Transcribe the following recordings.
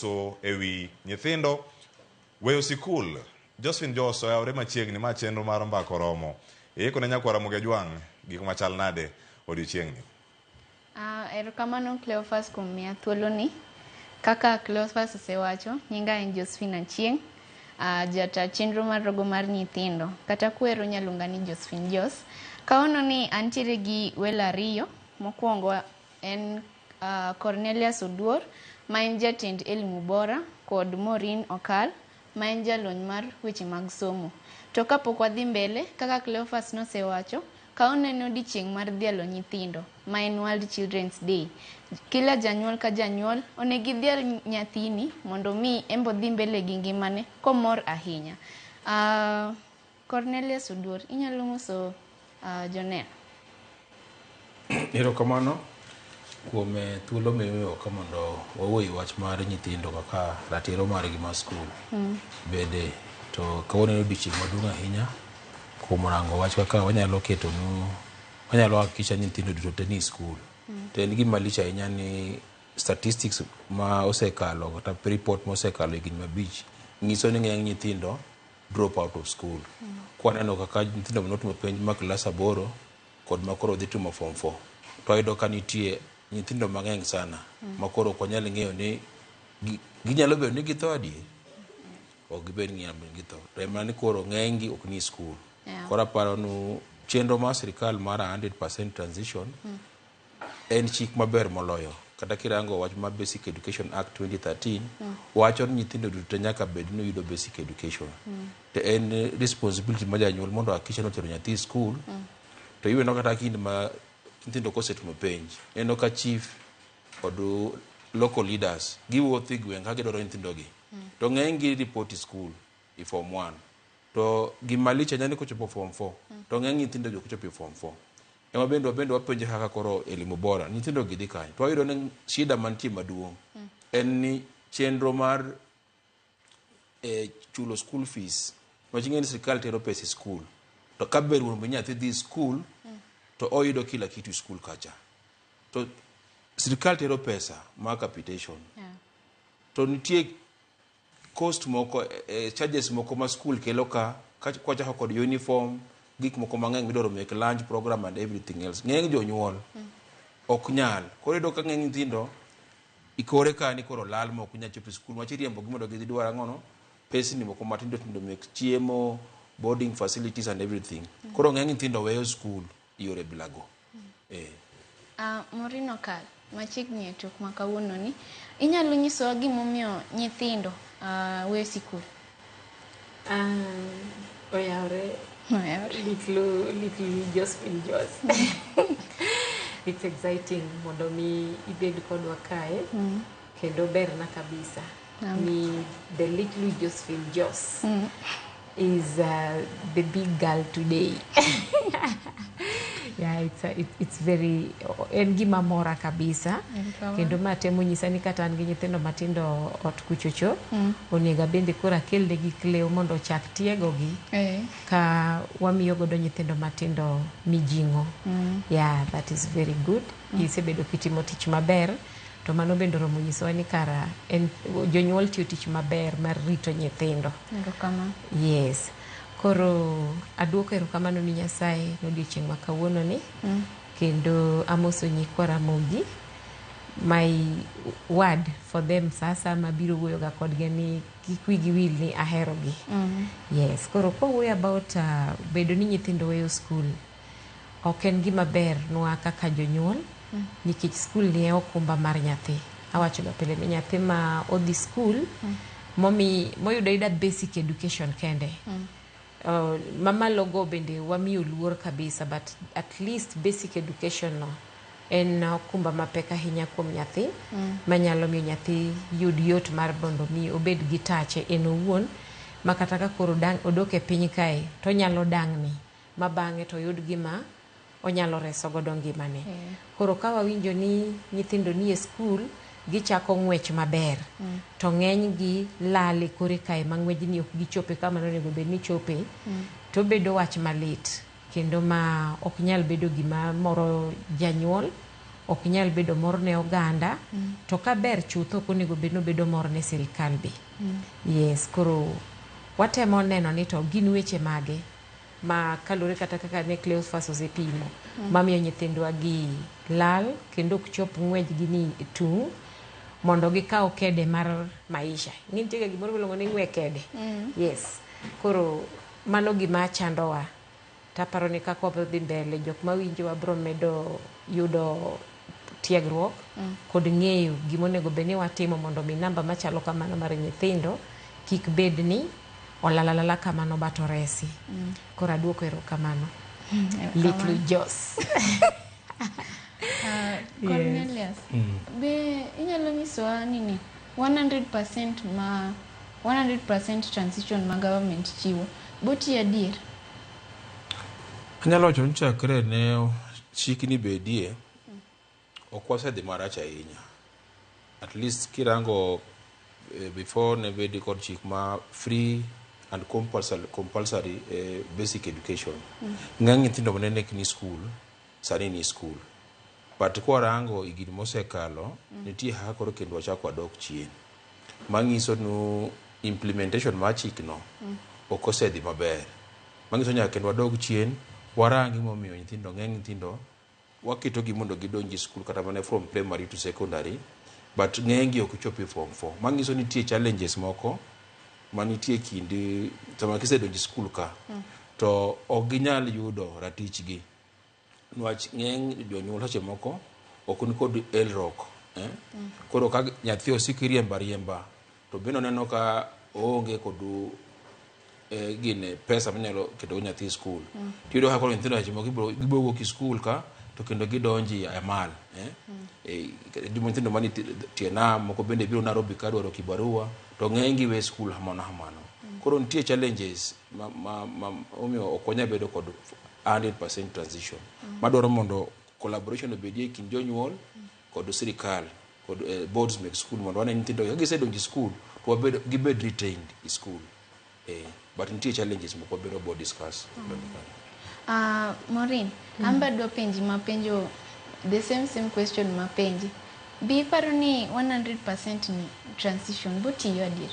Waloso ewi nyithindo weyo sikul. Josephine Jos oyawre machiegni ma chenro mar mbaka oromo. Iiko ne nyakwar Ramogi Ajwang' gik machal nade odiochieng'ni? Erokamano Cleophas kuom miya thuoloni. Kaka Cleophas osewacho, nyinga en Josephine Achieng', jata chenro mar rogo mar nyithindo. Kata kwero nyaluonga ni Josephine Jos. Kawuono ni antiere gi welo ariyo. Mokwongo en Cornelius Oduor, ma en jatend Elimu Bora, kod Maureen Okal, ma en jalony mar weche mag somo. To kapok wadhi mbele, kaka Cleophas nosewacho, kawuono en odiochieng' mar dhialo nyithindo, ma en World Children's Day. Kila janyuol ka janyuol onego idhial nyathini mondo mi en be odhi mbele gi ngimane komor ahinya. Cornelius Oduor, inyalo moso joneno? Erokamano kuom thuolo mimiyowa ka mondo wawuo e wach mar nyithindo kaka ratiro margi mar skul. Bende to kawuono en odiochieng' maduong' ahinya kuom rango wach kaka wanyalo ketonu wanyalo hakikisha ni nyithindo duto te ni skul. To en gima lich ahinya ni statistics ma osekalo kata report ma osekalo higni mabich nyiso ni ng'eny nyithindo drop out of school. Kwaneno kaka nyithindo manotimo penj ma klas aboro kod ma koro dhi timo form 4 to wayudo ka nitie nyithindo mang'eny sana ma koro ok wanyal ng'eyo ni ginyalo bedo ni githo adier ok gibed ni ginyalo bedo ni githo to ema ni koro ng'eny gi ok ni skul. Koro aparo nu chenro mar sirikal mar 100% transition en chik maber moloyo. Kata kirango wach mar Basic Education Act 2013 wacho ni nyithindo duto nyaka bed ni yudo basic education. To en responsibility mar janyuol mondo hakikisha ni otero nyathi skul. To iweno kata kinde ma nyithindo kosetimo penj, ineno ka chief kod local leaders giwuotho e gweng' ka gidwaro nyithindo gi. To ng'eny gi report e skul e form 1. To gima lich ahinya ni kochopo form 4 to ng'eny nyithindo gi ok chopo e form 4. Ema bende wabende wapenje kaka koro elimu bora nyithindo gi dhi kanye. To wayudo ni shida mantie maduong' en ni chenro mar chulo school fees. Wach ing'e ni sirikal tero pesa e skul. To ka ber mondo mi nyathi dhi skul to oyudo kila kitu e skul kacha. To sirikal tero pesa mar capitation. To nitie cost moko, charges moko ma skul kelo ka, kwachako kod uniform, gik moko mang'eny midwaro mek lunch program and everything else. Ng'eny jonyuol ok nyal. Koro iyudo ka ng'eny nyithindo ikore ka ni koro lal ma ok nyal chopo e skul wach iriembo gi mondo gidhi dwar ang'ono pesni moko matindo tindo mek chiemo, boarding facilities and everything. Koro ng'eny nyithindo weyo skul yore bilago. Maureen Okal, machiegni e tok ma kawuono ni, inyalo nyisowa gimomiyo nyithindo weyo sikul? Oyawre. Oyawre. Little Josephine Jos. It's exciting mondo mi ibed kodwa kae. Kendo berna kabisa. Ni the little Josephine Jos is the big girl today. Yeah, it's very, en gima mora kabisa. Kendo ma temo nyisa ni kata an gi nyithindo matindo ot kuchocho, onego abende koro akelnegi Cleo mondo ochak tiegogi ka wamiyo godo nyithindo matindo mijing'o. Yeah, that is very good. Isebedo kitimo tich maber. To mano bende oromo nyisowa ni kara en jonyuol tiyo tich maber mar rito nyithindo. Erokamano. Yes. Koro aduoko erokamano ni Nyasaye nodiochieng' ma kawuono ni. Kendo amoso nyikwa Ramogi. My word for them sasa mabiro wuoyo ga kodgi ni kik wigi wil ni aherogi. Yes. Koro kwawuoyo about bedo ni nyithindo weyo skul, ok en gima ber nwa kaka jonyuol nikech skul ni e okumba mar nyathi. Awacho ga pile ni nyathi ma odhi skul momi moyudo ayuda basic education kende. Mamalo go bende wamiyo luor kabisa, but at least basic education no en okumba mapek ahinya kuom nyathi manyalo miyo nyathi yud yot mar mondo mi obed gi tache en owuon ma kata ka koro odok e piny kae to onyalo dang'ni ma bang'e to oyud gima onyalo reso godo ngimane. Koro ka wawinjo ni nyithindo nie skul gichako ng'wech maber to ng'eny gi lal e kore kae ma ng'wejni ok gichope kama nonego bed ni chope to bedo wach malit kendo ma ok nyal bedo gima moro janyuol. ok nyal bedo mor ne oganda to kaber chutho ok onego bed ni obedo mor ne sirikal be. Yes, koro watemo neno ni to gin weche mage ma kaluwore kata kaka ne Cleophas osepimo mamiyo nyithindwa gi lal kendo ok chop ng'wejgi ni tung' mondo gikaw kede mar maisha. Ing'e nitie ga gimoro miluongo ni ng'we kede. Yes. Koro mano gima chandowa. Taparo ni kaka wabro dhi mbele jok mawinjowa bro medo yudo tiegruok kod ng'eyo gimonego bed ni watimo mondo mi namba machalo kamano mar nyithindo kik bed ni olal alala kamano but oresi. Koro aduoko erokamano. Little Jos. Cornelius, be inyalo nyisowa nini 100% ma 100% transition ma government chiwo botiyo adier? Anyalo wacho ni chakre ne chikni bedie, ok wasedhi marach ahinya. At least kirango before ne bedi kod chik ma free and compulsory basic education. Ng'eny nyithindo mane ni school, sani ni school. But kwarango higni mosekalo, nitie kaka koro kendo wachako wadok chien. Manyiso nu implementation mar chikno ok osedhi maber. Manyiso nyaka kendo wadog chien, warang gimomiyo nyithindo ng'eny nyithindo waketogi mondo gidonj e school kata mana from primary to secondary but ng'eny gi ok chopi e form 4 manyiso nitie challenges moko manitie kind sama gisedonjo e school ka to ok ginyal yudo ratichgi niwach ng'eny jonyuol seche moko ok nikod elrok eh? Koro ka nyathi osik iriembo ariemba to bende oneno ka oonge kod gine pesa minyalo keto go nyathi e school tiyudo ka koro nyithindo seche moko gibiro wuok e school ka to kendo gidonji e amal eh? Nyithindo mani tie nam moko bende biro Nairobi ka dwaro kibarua to ng'eny gi we school hamano hamano koro nitie challenges ma omiyo ok wanyal bedo kod 100% transition madwaro mondo collaboration obedie e kind jonyuol kod sirikal kod boards mek school mondo wane nyithindo ka gisedonjo e school to wabed gibed retained e school but nitie challenges moko wabiro bo discuss mbele kanyo. Maureen, an be adwa penji mapenjo the same question mapenji. Be iparo ni 100% ni transition botiyo adier?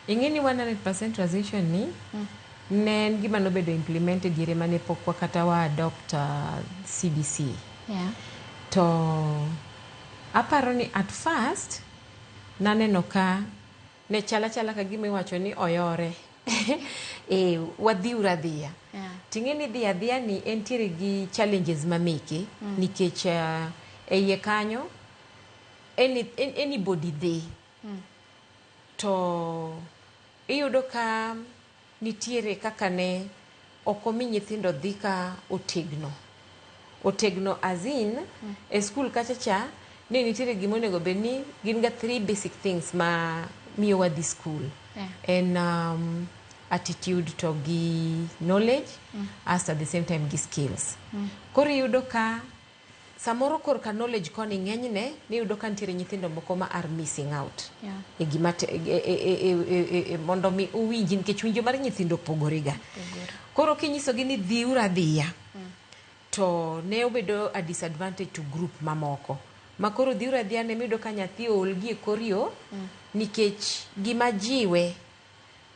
Ing'e ni 100% transition ni ne en gima nobedo implemented diere mane pok wa kata wa adopt CBC. To aparo ni at first naneno ka ne chala chala ka gima iwacho ni oyore e wadhiuru adhiya. Ting'e ni dhi adhiya ni entiere gi challenges mameke nikech e iye kanyo anybody dhi to iyudo ka nitiere kaka ne ok omi nyithindo dhi ka otegno otegno as in e school kacha cha ne nitiere gima onego bed ni gin ga three basic things ma miyo wadhi school. En attitude to gi knowledge as at the same time gi skills. Koro iyudo ka samoro korka knowledge koni ng'enyne niyudo ka nitiere nyithindo moko ma are missing out e gima e mondo mi uwinji nikech winjo mar nyithindo opogore ga. Koro kinyisogi ni dhiuru adhiya to ne obedo a disadvantage to group mamoko ma koro dhiuru adhiya ne miyudo ka nyathi ool gi e kor yo nikech gima jiwe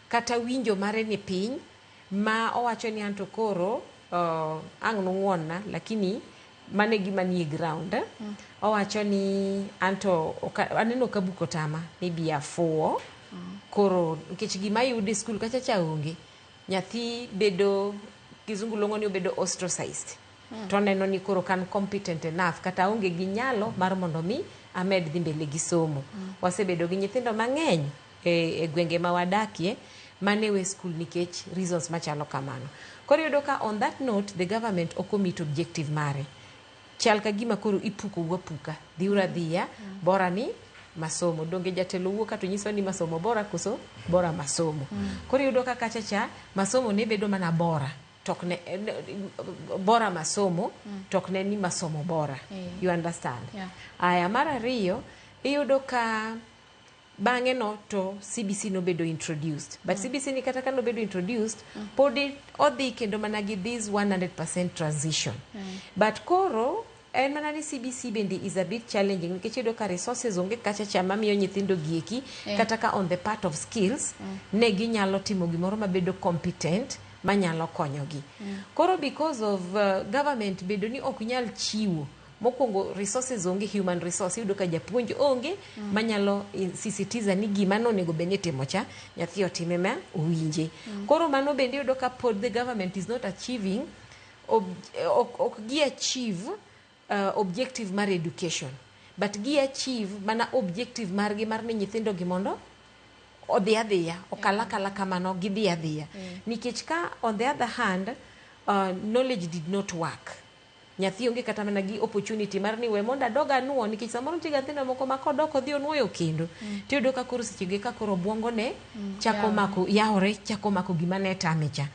kata winjo mare ni piny ma owacho ni anto koro ang' nung'won-na lakini mano e gima nie ground owacho ni anto aneno ka buk otama maybe afuwo koro nikech gima ayudo e skul kacha cha onge nyathi bedo kizungu luongo ni obedo ostracized to oneno ni koro kan competent enough kata aonge gi nyalo mar mondo mi amed dhi mbele gi somo. Wasebedo gi nyithindo mang'eny e gwenge ma wadakie mane we skul nikech reasons machalo kamano. Koro iyudo ka on that note the government ok omeet objective mare. Chal ka gima koro ipukou apuka, dhiuru adhiya, bora ni masomo. Donge jatelo wuok ka to nyiso ni masomo bora koso bora masomo. Koro iyudo ka kacha cha masomo ne bedo mana bora to ok ne bora masomo to ok ne ni masomo bora. You understand? Yeah. Aya mar ariyo iyudo ka Bang'e no to CBC nobedo introduced. But CBC ni kata ka nobedo introduced, pod odhi kendo mana gi this 100% transition. But koro en mana ni CBC bende is a bit challenging nikech iyudo ka resources onge kacha cha mamiyo nyithindo gieki kata ka on the part of skills ne ginyalo timo gimoro mabedo competent manyalo konyogi. Koro because of government bedo ni ok nyal chiwo mokwongo resources onge, human resource, iyudo ka japuonj onge manyalo sisitiza ni gima nonego bed ni itimo cha nyathi otime ma owinje. Koro mano bende iyudo ka pod the government is not achieving ok gi achieve objective mar education, but gi achieve mana objective margi mar ni nyithindo gi mondo odhi adhiya okal akala kamano gidhi adhiya, nikech ka on the other hand knowledge did not work, nyathi onge kata mana gi opportunity mar ni we mondo adog anuo, nikech samoro nitie ga nyithindo moko ma kodok odhi onuoyo kendo tiyudo ka koro sechego eka koro obuongone chako mako yawore, chako mako gima ne tame cha.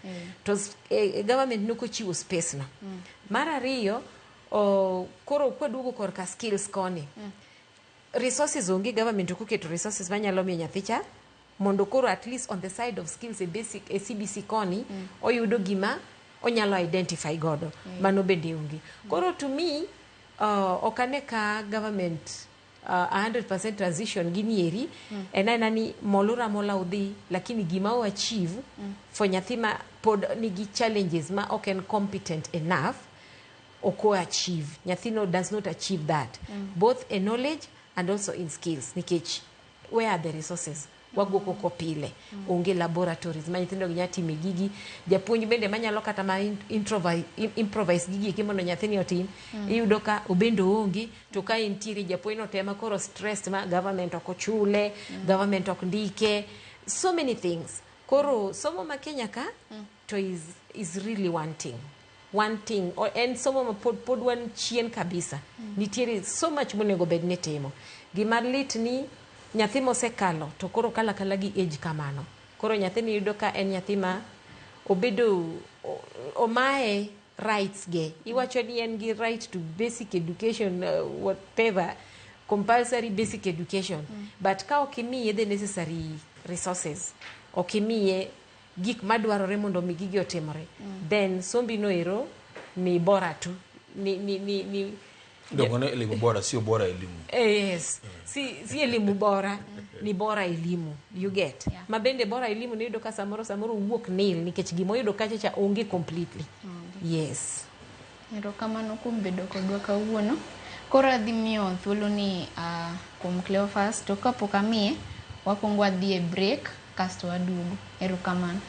To government nokochiwo space no. Mar ariyo koro kwaduogo korka skills koni, resources onge, government ok oketo resources manyalo miyo nyathi cha mondo koro at least on the side of skills e basic e CBC koni oyudo gima onyalo identify godo. Mano bende onge. Koro to me ok ane ka government 100% transition gini eri en aena ni moluru amola udhi, lakini gima o achieve for nyathi ma pod nigi challenges ma ok en competent enough, ok o achieve, nyathino does not achieve that both in knowledge and also in skills, nikech where are the resources? Wago koko pile, onge laboratories ma nyithindo gi nya time gigi, japuonj bende manyalo kata ma improvise gigi eki mondo nyathini otim, iyudo ka obende oonge. To ka entiere japuonj no tema koro stressed ma government ok ochule, government ok ndike, so many things. Koro somo ma Kenya ka to is really wanting one thing. En somo ma pod wan chien kabisa. Nitiere so much monego bed ni timo. Gima lit ni nyathi mosekalo to koro kalo akala gi age kamano, koro nyathini yudo ka en nyathi ma obedo omaye rights ge. Iwacho ni en gi right to basic education, whatever, compulsory basic education, but ka ok imiye the necessary resources, ok imiye gik madwarore mondo mi gigi otimore, then sombi no ero ni bora tu ni Ndio elimu bora sio bora elimu. Yes, si elimu bora, ni bora elimu, you get? Ma bende bora elimu niyudo ka samoro wuok nil nikech gimoyudo kacha cha onge completely. Yes. Erokamano kuom bedo kodwa kawuono. Koro adhi miyo thuolo ni kuom Cleophas, to kapok amiye, wakwongo wadhi e break kasto waduogo. Erokamano.